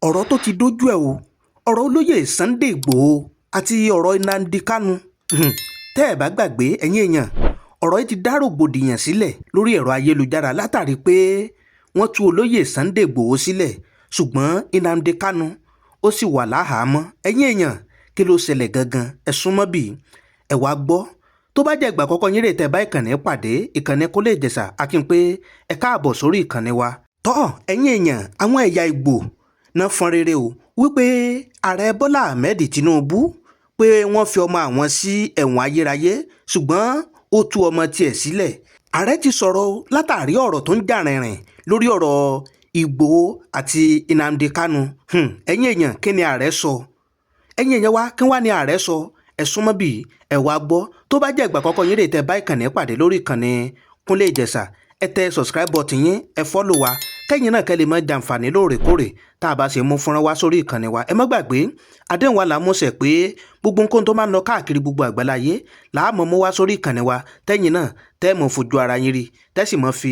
Ọ̀rọ̀ tó ti dójú ẹ̀ o, ọ̀rọ̀ olóyè Sunday Igbòho àti ọ̀rọ̀ Nnamdi Kanu. Tẹ́ ẹ̀ bá gbàgbé, ẹ̀yin èèyàn, ọ̀rọ̀ yìí ti dá rògbòdìyàn sílẹ̀ lórí ẹ̀rọ ayélujára látàrí pé wọ́n tú olóyè Sunday Igbòho sílẹ̀, ṣùgbọ́n Nnamdi Kanu ó sì wà láhàámọ́. Ẹ̀yin èèyàn, kí ló ṣẹlẹ̀ gangan? Ẹ súnmọ́ bí ẹ wá gbọ́. Tó bá jẹ́ ìgbà àkọ́kọ́ yín rè tẹ́ bá ìkànnì pàdé, ìkànnì Kólé Ìjẹ̀ṣà, akínpé ẹ káàbọ̀ sórí ìkànnì wa. Tọ́ ẹ̀yin èèyàn, àwọn ẹ̀yà Ìgbò náà fọn rere o wípé Ààrẹ Bọ́lá Ahmed Tinubu, pé wọ́n fi ọmọ àwọn sí ẹ̀wọ̀n ayérayé, ṣùgbọ́n ó tú ọmọ tiẹ̀ sílẹ̀. Ààrẹ ti sọ̀rọ̀ látàrí ọ̀rọ̀ tó ń jà rìnrìn lórí ọ̀rọ̀ Ìgbòho àti Nnamdi Kanu. Ẹ̀yin èèyàn, kí ni ààrẹ sọ? Ẹ̀yin èèyàn wa, kí wá ní ààrẹ sọ? Ẹ súnmọ́ bí ẹ wá gbọ́. Tó bá jẹ́ ìgbà àkọ́kọ́ yín rè tẹ́ bá ìkànnì pàdé lórí ìkànnì Kúnlé Ìjẹ̀ṣà, ẹ tẹ subscribe button yín, ẹ follow wa, kẹ́yìn náà kẹ́ lè máa jàǹfààní lóòrèkóòrè tá a bá ṣe mú fúnra wá sórí ìkànnì wa. Ẹ má gbàgbé àdéhùn wa là ń múṣẹ pé gbogbo nǹkan tó máa ń lọ káàkiri gbogbo àgbáláyé làá mọ̀ mú wá sórí ìkànnì wa, tẹ́yìn náà tẹ́ mọ̀ fojú ara yín rí, tẹ́ sì mọ̀ fi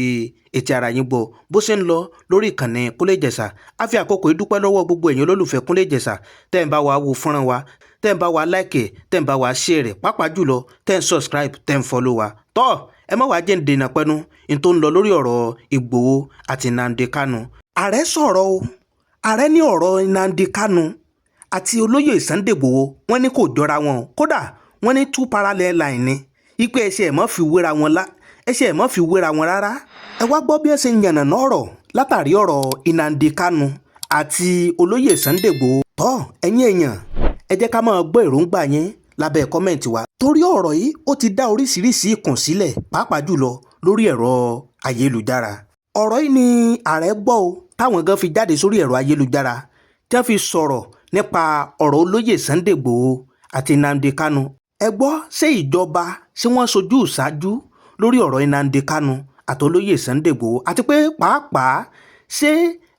etí ara yín gbọ́ bó ṣe ń lọ lórí ìkànnì Kúnlé Ìjẹ̀ṣà. A fi àkókò yìí dúpẹ́ lọ́wọ́ gbogbo ẹ̀yin olólùfẹ́ Kúnlé Ìjẹ̀ṣà tẹ́ ń bá wa wo fọ́nrán wa, tẹ́ ń bá wa like, tẹ́ ń bá wa share, pàápàá jùlọ tẹ́ ń subscribe, tẹ́ ń follow wa. Tọ́ ẹ má wàá jẹ́ ń dènà pẹ́nu n tó ń lọ lórí ọ̀rọ̀ Ìgbòho àti Nnamdi Kanu. Ààrẹ sọ̀rọ̀ o. Ààrẹ ní ọ̀rọ̀ Nnamdi Kanu àti olóyè Sunday Ìgbòho, wọ́n ní kò jọra wọn. Kódà wọ́n ní two parallel line ni ipe ẹsẹ̀ ẹ̀ mọ́ fi wéra wọn lá, ẹsẹ̀ ẹ̀ mọ́ fi wéra wọn rárá. Ẹ wá gbọ́ bí ẹ ṣe ń yànnàná ọ̀rọ̀ látàrí ọ̀rọ̀ Nnamdi Kanu àti olóyè Sunday Ìgbòho. Tọ́ ẹ̀yin èèyàn, ẹ jẹ́ ká máa gbọ́ èròǹgbà yín lábẹ́ comment wa, torí ọ̀rọ̀ yìí ó ti dá oríṣiríṣi ìkùn sílẹ̀, pàápàá jùlọ lórí ẹ̀rọ ayélujára. Ọ̀rọ̀ yìí ni ààrẹ gbọ́ o, táwọn gan fi jáde sórí ẹ̀rọ ayélujára tí wọ́n fi sọ̀rọ̀ nípa ọ̀rọ̀ olóyè Sunday Igbòho àti Nnamdi Kanu. Ẹ gbọ́, ṣé ìjọba, ṣé wọ́n sojú ìṣáájú lórí ọ̀rọ̀ Nnamdi Kanu àti olóyè Sunday Igbòho? Àti pé pàápàá, ṣé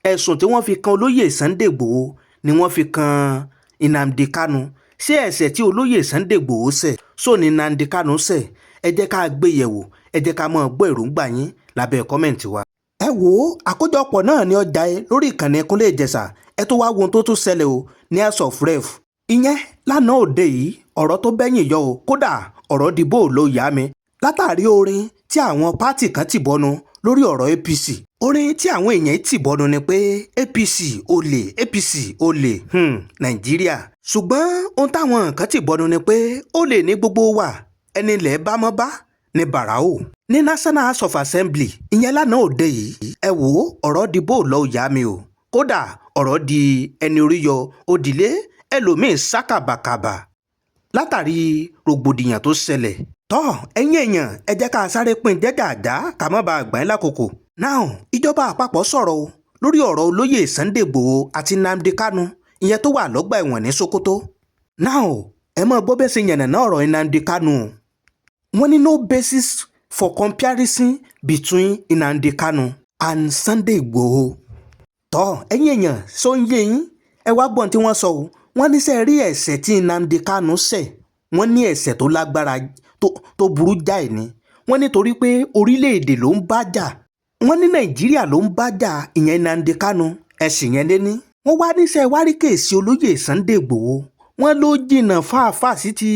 ẹ̀sùn tí wọ́n fi kan olóyè Sunday Igbòho ni wọ́n fi kan Nnamdi Kanu? Ṣé ẹ̀ṣẹ̀ tí olóyè Sunday Igbòho ṣẹ̀ só ni Nnamdi Kanu ṣẹ̀? Ẹ jẹ́ ká gbé yẹ̀wò, ẹ jẹ́ ká máa gbọ́ èròǹgbà yín lábẹ́ comment wa. Ẹ wo, àkójọpọ̀ náà ní ọjà ẹ lórí ìkànnì Kúnlé Ìjẹ̀ṣà. Ẹ tó wá wo ohun tó tún ṣẹlẹ̀ o ní House of Rep, ìyẹn lánàá òde yìí. Ọ̀rọ̀ tó bẹ́yìn yọ o, kódà ọ̀rọ̀ dìbò ló yá mi látàrí orin tí àwọn party kan ti bọnu lórí ọ̀rọ̀ APC. Orin tí àwọn èèyàn ti bọnu ni pé APC olè, APC olè, Nàìjíríà. Ṣùgbọ́n ohun táwọn kan ti bọnu ni pé olè ní gbogbo wa, ẹni ilẹ̀ bá mọ́ bá ní bàrà o. Ní National House of Assembly, ìyẹn lánàá òde yìí, ẹ wò ó, ọ̀rọ̀ dìbò lọ yá mi o. Kódà ọ̀rọ̀ di ẹni orí yọ òdìlé, ẹlòmíín sákàbàkàbà látàrí rògbòdìyàn tó ṣẹlẹ̀. Tọ́ ẹ̀yin èèyàn, ẹ jẹ́ ká sáré pín jẹ́jàjá ká má bàa gbà yín lákòókò. Now, ìjọba àpapọ̀ sọ̀rọ̀ o lórí ọ̀rọ̀ olóyè Sunday Igbòho àti Nnamdi Kanu, ìyẹn tó wà lọ́gbà ẹ̀wọ̀n ní Sokoto. Now, ẹ máa gbọ́ bẹ́ẹ̀ ṣe yànnàná ọ̀rọ̀ Nnamdi Kanu o. Wọ́n ní no basis for comparison between Nnamdi Kanu and Sunday Igbòho. Tọ́ ẹ̀yin èèyàn, sọ ń yé yín? Ẹ wá gbọ́n tí wọ́n sọ o. Wọ́n ní sẹ́ rí ẹ̀ṣẹ̀ tí Nnamdi Kanu ṣẹ̀, wọ́n ní ẹ̀ṣẹ̀ tó lágbára tó burú jáì ni. Wọ́n nítorí pé orílẹ̀-èdè ló ń bá jà, wọ́n ní Nàìjíríà ló ń bá jà, ìyẹn Nnamdi Kanu, ẹ̀sìn yẹn lé ní. Wọ́n wá níṣẹ́ wárí case olóyè Sunday Igbòho, wọ́n ló jìnnà fáfáà sí ti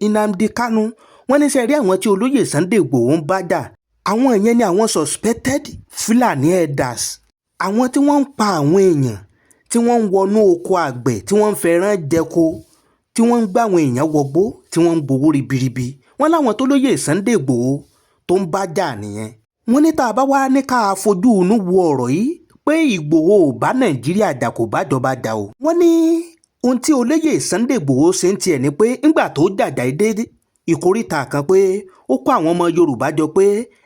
Nnamdi Kanu. Wọ́n níṣẹ́ rí àwọn tí olóyè Sunday Igbòho ń bá jà, àwọn ìyẹn ni àwọn suspected Fulani herders, àwọn tí wọ́n ń pa àwọn èèyàn, tí wọ́n ń wọnú oko àgbẹ̀, tí wọ́n ń fẹ́ràn jẹko, tí wọ́n ń gbá àwọn èèyàn wọgbó, tí wọ́n ń gbowó ribiribi. Wọ́n láwọn tó lóyè Sunday Igbòho tó ń bá jà nìyẹn. Wọ́n ní tá a bá wá ní ká fojú inú wo ọ̀rọ̀ yìí pé Ìgbòho ò bá Nàìjíríà jà, kò bá jọba jà o. Wọ́n ní ohun tí olóyè Sunday Igbòho ṣe ń tiẹ̀ ni pé ńgbà tó jàjà dé ìkóríta kan, pé ó kó àwọn ọmọ Yorùbá jọ pé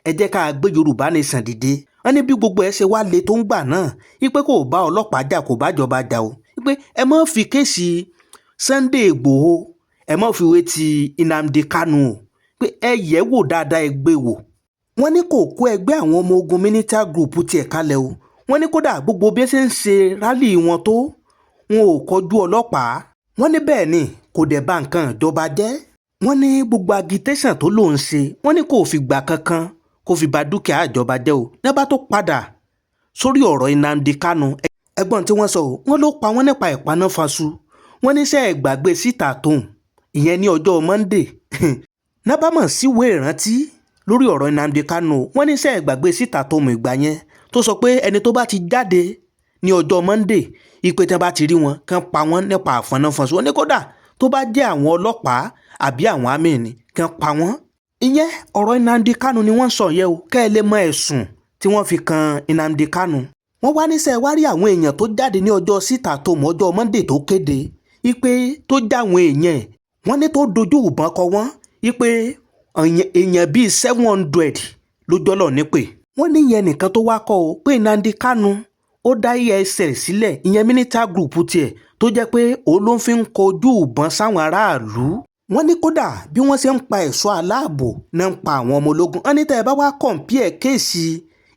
ẹ jẹ́ ká gbé Yorùbá Nation dìde. Wọ́n ní bí gbogbo ẹ ṣe wá le tó ń gbà náà, wípé kò bá ọlọ́pàá jà, kò bá jọba jà o, wípé ẹ má fi case Sunday Igbòho, ẹ má fi wé ti Nnamdi Kanu o, pé ẹ yẹ̀ wò dáadáa, ẹ gbé wò. Wọ́n ní kò kó ẹgbẹ́ àwọn ọmọ ogun military group tiẹ̀ kalẹ̀ o. Wọ́n ní kódà gbogbo bí ẹ ṣe ń ṣe rally wọn tó, wọn ò kọjú ọlọ́pàá. Wọ́n ní bẹ́ẹ̀ ni kò dẹ̀ bà nǹkan ìjọba jẹ́. Wọ́n ní gbogbo agitation tó lòun ṣe, wọ́n ní kò fìgbà kankan kó fi ba dúkìá ìjọba jẹ́ o. Ní bá tó padà sórí ọ̀rọ̀ Nnamdi Kanu, Ẹgbọ́n tí wọ́n sọ o, wọ́n ló pa wọ́n nípa ìpanáfaṣu. Wọ́n níṣẹ́ ìgbàgbé síta tóun ìyẹn ní ọjọ́ Monday nábàámọ̀ síwèé ìrántí lórí ọ̀rọ̀ Nnamdi Kanu. Wọ́n níṣẹ́ ìgbàgbé síta tóun ìgbà yẹn tó sọ pé ẹni tó bá ti jáde ní ọjọ́ Monday, ìpè tí wọ́n bá ti rí wọn kàn pa wọ́n nípa àfọ̀náfọ̀ṣù. Wọ́n ní kódà tó bá jẹ́ àwọn ọlọ́pàá àbí àwọn àmì ni kàn pa wọ́n. Ìyẹn ọ̀rọ̀ Nnamdi Kanu ni wọ́n sọ yẹ o, kẹ́ ẹ lè mọ ẹ̀sùn tí wọ́n fi kan Nnamdi Kanu. Wọ́n wá níṣẹ́ wá rí àwọn èèyàn tó jáde ní ọjọ́ síta tó mọ́ ọjọ́ Monday tó kéde ipe tó jáwọn èèyàn ẹ̀, wọ́n ní tó dojú ìbọn kọ wọ́n, ipe èèyàn bíi 700 ló jọ́lọ̀ nípè. Wọ́n ní ìyẹn nìkan tó wá kọ́ o, pé Nnamdi Kanu ó dá ESL sílẹ̀, ìyẹn military group tiẹ̀ tó jẹ́ pé òun ló fi ń kojú ìbọn sáwọn aráàlú. Wọ́n ní kódà bí wọ́n ṣe ń pa ẹ̀ṣọ́ aláàbò náà ń pa àwọn ọmọ ológun. Wọ́n ní tẹ́ ẹ bá wá compare case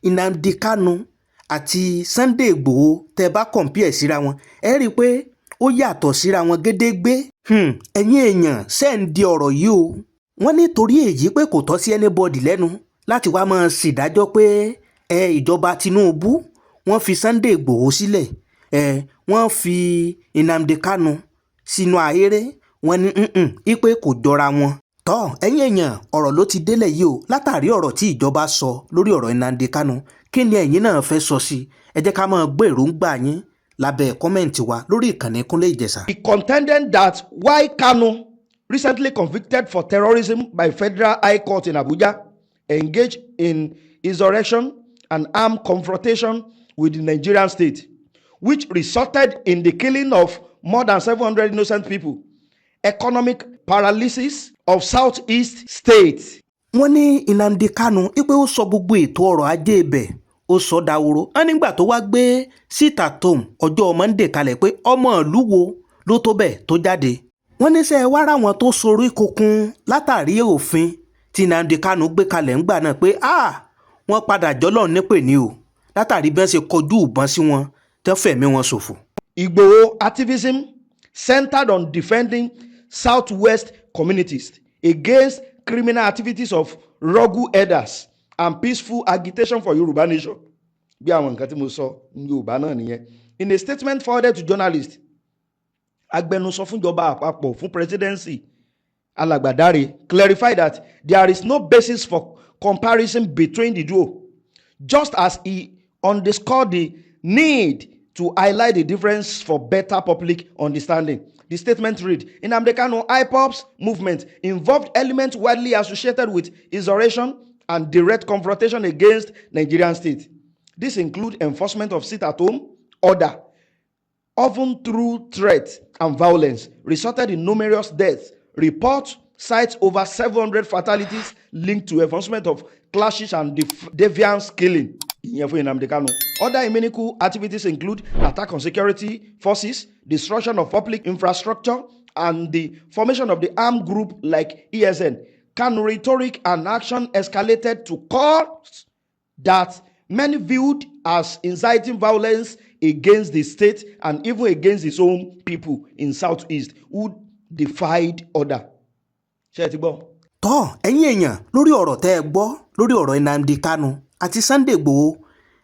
Nnamdi Kanu àti Sunday Igboho, tẹ́ ẹ bá compare síra wọn, ẹ rí i pé ó yàtọ̀ síra wọn gédégbé. Ẹ̀yin èèyàn ṣe ń di ọ̀rọ̀ yìí o. Wọ́n ní torí èyí pé kò tọ́ sí anybody lẹ́nu láti wá máa ṣèdájọ́ pé ẹ ìjọba Tinubu wọ́n fi Sunday Igboho sílẹ̀, ẹ wọ́n fi Nnamdi Kanu sínú ahéré. Wọ́n ní ipe kò jọra wọn. Tọ́ ẹ̀yin èèyàn, ọ̀rọ̀ ló ti délẹ̀ yìí o, látàrí ọ̀rọ̀ tí ìjọba sọ lórí ọ̀rọ̀ Nnamdi Kanu. Kí ni ẹ̀yin náà fẹ́ sọ sí? Ẹ jẹ́ ká máa gbọ́ èròǹgbà yín lábẹ́ comment wa lórí ìkànnì Kúnlé Ìjẹ̀ṣà. He contended that while Kanu, recently convicted for terrorism by Federal High Court in Abuja, engaged in insurrection and armed confrontation with the Nigerian state, which resulted in the killing of more than 700 innocent people, economic paralysis of southeast states. Wọ́n ní Nnamdi Kanu wípé ó sọ gbogbo ètò ọrọ̀ ajé ibẹ̀, ó sọ dahoro. Wọ́n nígbà tó wá gbé síta tóun ọjọ́ Monday kalẹ̀ pé ọmọ ìlú wo ló tó bẹ́ẹ̀ tó jáde. Wọ́n ní sẹ́ wá ráwọn tó sorí kokun látàrí òfin tí Nnamdi Kanu gbé kalẹ̀ ńgbà náà pé wọ́n padà jọ́lọ́ nípè ní o, látàrí bí wọ́n ṣe kọjú ìbọn sí wọn tẹ́ fẹ̀mí wọn ṣòfò. Igboho activism centered on defending southwest communities against criminal activities of rogue herders and peaceful agitation for Yoruba nation. Bí àwọn nǹkan tí mo sọ ní Yorùbá náà nìyẹn. In a statement forwarded to journalists, agbẹnusọ fúnjọba àpapọ̀ fún presidency, Alàgbà Dáre, clarified that there is no basis for comparison between the duo, just as he underscored the need to highlight the difference for better public understanding. The statement read, "Nnamdi Kanu IPOB's movement involved elements widely associated with insurrection and direct confrontation against Nigerian state. This include enforcement of sit-at-home order, often through threat and violence, resulted in numerous deaths. Report cites over 700 fatalities linked to enforcement of clashes and deviance killing." Ìyẹn fún Nnamdi Kanu. Other inimical activities include attack on security forces, destruction of public infrastructure, and the formation of the armed group like ESN. Kanu rhetoric and action escalated to calls that many viewed as inciting violence against the state and even against his own people in southeast who defied order. Ṣé ẹ ti gbọ́? Tọ́ ẹ̀yin èèyàn, lórí ọ̀rọ̀ tẹ́ ẹ gbọ́ lórí ọ̀rọ̀ Nnamdi Kanu àti Sunday Igboho,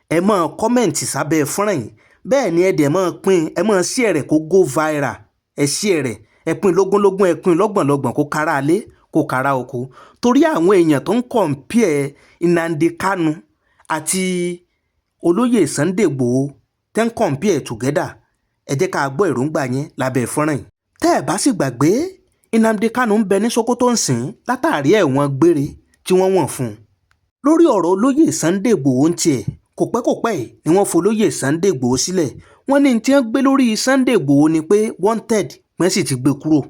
ẹ máa comment sábẹ́ fọ́nrán yìí. Bẹ́ẹ̀ ni ẹ dẹ̀ máa pín, ẹ máa share rẹ̀ kó go viral. Ẹ share rẹ̀, ẹ pín lógúnlógún, ẹ pín lọ́gbọ̀nlọ́gbọ̀n, kó kára alé, kó kára oko, torí àwọn èèyàn tó ń compare Nnamdi Kanu àti olóyè Sunday Igboho, tẹ́ ń compare together, ẹ jẹ́ ká gbọ́ èròǹgbà yín lábẹ́ fọ́nrán yìí. Tẹ́ ẹ bá sì gbàgbé, Nnamdi Kanu ń bẹ ní Sokoto ń sìn látàrí ẹ̀wọ̀n gbére tí wọ́n wọ̀n fún un. Lórí ọ̀rọ̀ olóyè Sunday Igboho ń tiẹ̀, kò pẹ́ kò pẹ́ yìí ni wọ́n folóyè Sunday Igboho sílẹ̀. Wọ́n ní tí wọ́n gbé lórí Sunday Igboho ni pé wanted, wọ́n sì ti gbé kúrò.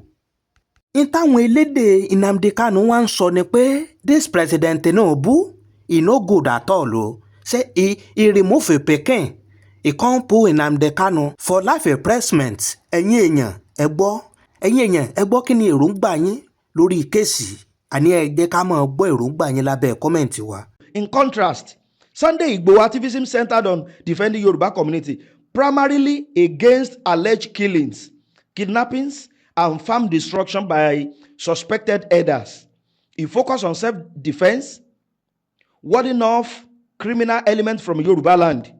N táwọn elédè Nnamdi Kanu wá ń sọ ni pé this President Tinubu, e no good at all o. Say he remove a pikin, he come put Nnamdi Kanu for life imprisonment. Ẹ̀yin èèyàn, ẹ gbọ́. Ẹ̀yin èèyàn, ẹ gbọ́, kí ni èròǹgbà yín lórí case? Àní ẹ jẹ́ ká máa gbọ́ èròǹgbà yín lábẹ́ comment wa. In contrast, Sunday Igboho activism centered on defending Yoruba community, primarily against alleged killings, kidnappings, and farm destruction by suspected herders. He focused on self-defense, warding off criminal elements from Yoruba land.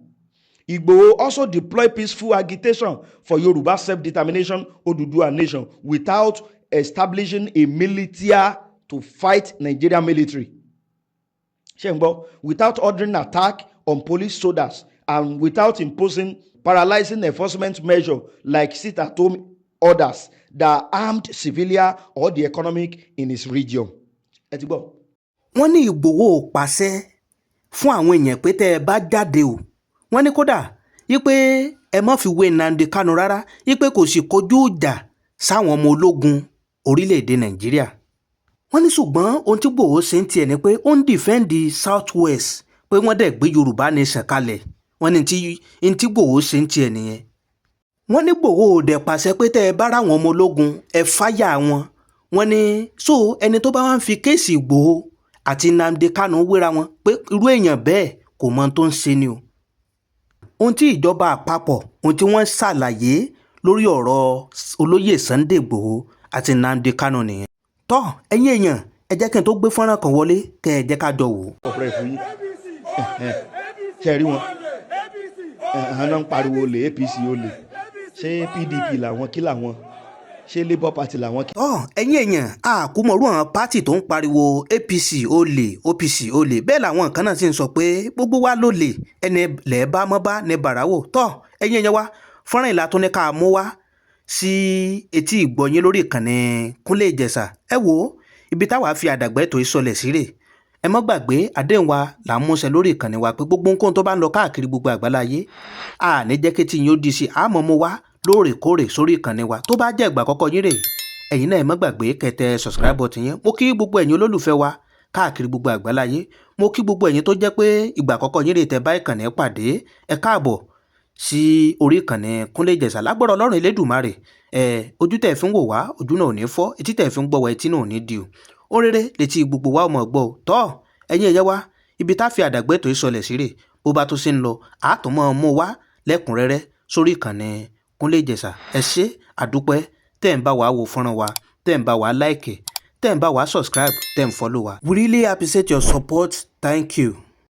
Igboho also deployed peaceful agitation for Yoruba self-determination, Oduduwa nation, without establishing a militia to fight Nigerian military. Ṣé ń gbọ́? Without ordering attack on police soldiers and without imposing paralyzing enforcement measure like sit-at-home orders that harmed civilian or the economic in his region. Ẹ ti gbọ́. Wọ́n ní Ìgbòho ò pàṣẹ fún àwọn èèyàn pé tẹ́ ẹ bá jáde o. Wọ́n ní kódà wípé ẹ má fi wé Nnamdi Kanu rárá, wípé kò sì kojú ìjà sáwọn ọmọ ológun orílẹ̀‐èdè Nàìjíríà. Wọ́n ní ṣùgbọ́n ohun tí Ìgbòho ṣe ń tiẹ̀ ni pé ó ń defend South West, pé wọ́n dẹ̀ gbé Yorùbá Nation kalẹ̀. Wọ́n ní tí Ìgbòho ṣe ń tiẹ̀ nìyẹn. Wọ́n ní Ìgbòho ò dẹ̀ pàṣẹ pé tẹ́ ẹ bá ráwọn ọmọ ológun, ẹ fáyà wọn. Wọ́n ní so ẹni tó bá wá ń fi case Ìgbòho àti Nnamdi Kanu wéra wọn, pé irú èèyàn bẹ́ẹ̀ kò mọ ohun tó ń ṣe ni o. Ohun tí ìjọba àpapọ̀, ohun tí wọ́n ṣàlàyé lórí ọ̀rọ̀ olóyè Sunday Ìgbòho àti Nnamdi Kanu nìyẹn. Tọ́, ẹ̀yin èèyàn, ẹ jẹ́ kí n tó gbé fọ́nrán kan wọlé kẹ́ ẹ jẹ́ ká jọ wò ó. Ọ̀pẹ̀rẹ̀ fún yín, ṣe rí wọn ẹ̀hán náà ń pariwo olè, APC olè. Ṣé PDP làwọn kí làwọn? Ṣé Labour Party làwọn kí? Tọ́, ẹ̀yin èèyàn, àkúmọ̀rú àwọn party tó ń pariwo APC olè, OPC olè, bẹ́ẹ̀ làwọn kan náà sì ń sọ pé gbogbo wa ló lè, ẹni lẹ́ẹ̀ bá mọ́ bá ní bàràwò. Tọ́, ẹ̀yin èèyàn wa, fọ́nrán ìlà tó ní ká mú wá sí etí ìgbọ̀nyín lórí ìkànnì Kúnlé Ìjẹ̀ṣà. Ẹ wo ibi táwa fi àdàgbà ètò ìsọlẹ̀ sí rè. Ẹ mọ́ gbàgbé àdéhùn wa là ń múṣẹ lórí ìkànnì wa pé gbogbo nǹkan tó bá ń lọ káàkiri gbogbo àgbáláyé, a ní jẹ́ kí tí yín ó di sí àmọ́ mo wá lóòrèkóòrè sórí ìkànnì wa. Tó bá jẹ́ ìgbà àkọ́kọ́ yín rè, ẹ̀yin náà ẹ má gbàgbé kẹ́ tẹ subscribe button yín. Mo kí gbogbo ẹ̀yin olólùfẹ́ wa káàkiri gbogbo àgbáláyé. Mo kí gbogbo ẹ̀yin tó jẹ́ pé ìgbà àkọ́kọ́ yín rè tẹ́ bá ìkànnì pàdé. Ẹ káàbọ̀ sí orí ìkànnì Kúnlé Ìjẹ̀ṣà. Lágbára Ọlọ́run Elédùmarè, ẹ ojú tẹ̀ fi ń wò wá, ojú náà ò ní fọ́. Etí tẹ̀ fi ń gbọ́ wá, etí náà ò ní di o. Ó rere létí gbogbo wa ò mọ̀ gbọ́ o. Tọ́, ẹ̀yin ẹ̀yẹ wa, ibi tá fi àdàgbẹ́ ètò ìsọlẹ̀ sí rè. Bó bá tó ṣe ń lọ, àátún mọ́ mú wá lẹ́kùnrẹ́rẹ́ sórí ìkànnì Kúnlé Ìjẹ̀ṣà. Ẹ ṣé àdúpẹ́ tẹ́ ń bá wa wo fọ́nrán wa, tẹ́ ń bá wa like, tẹ́ ń bá wa subscribe, tẹ́ ń follow wa. We really appreciate your support. Thank you.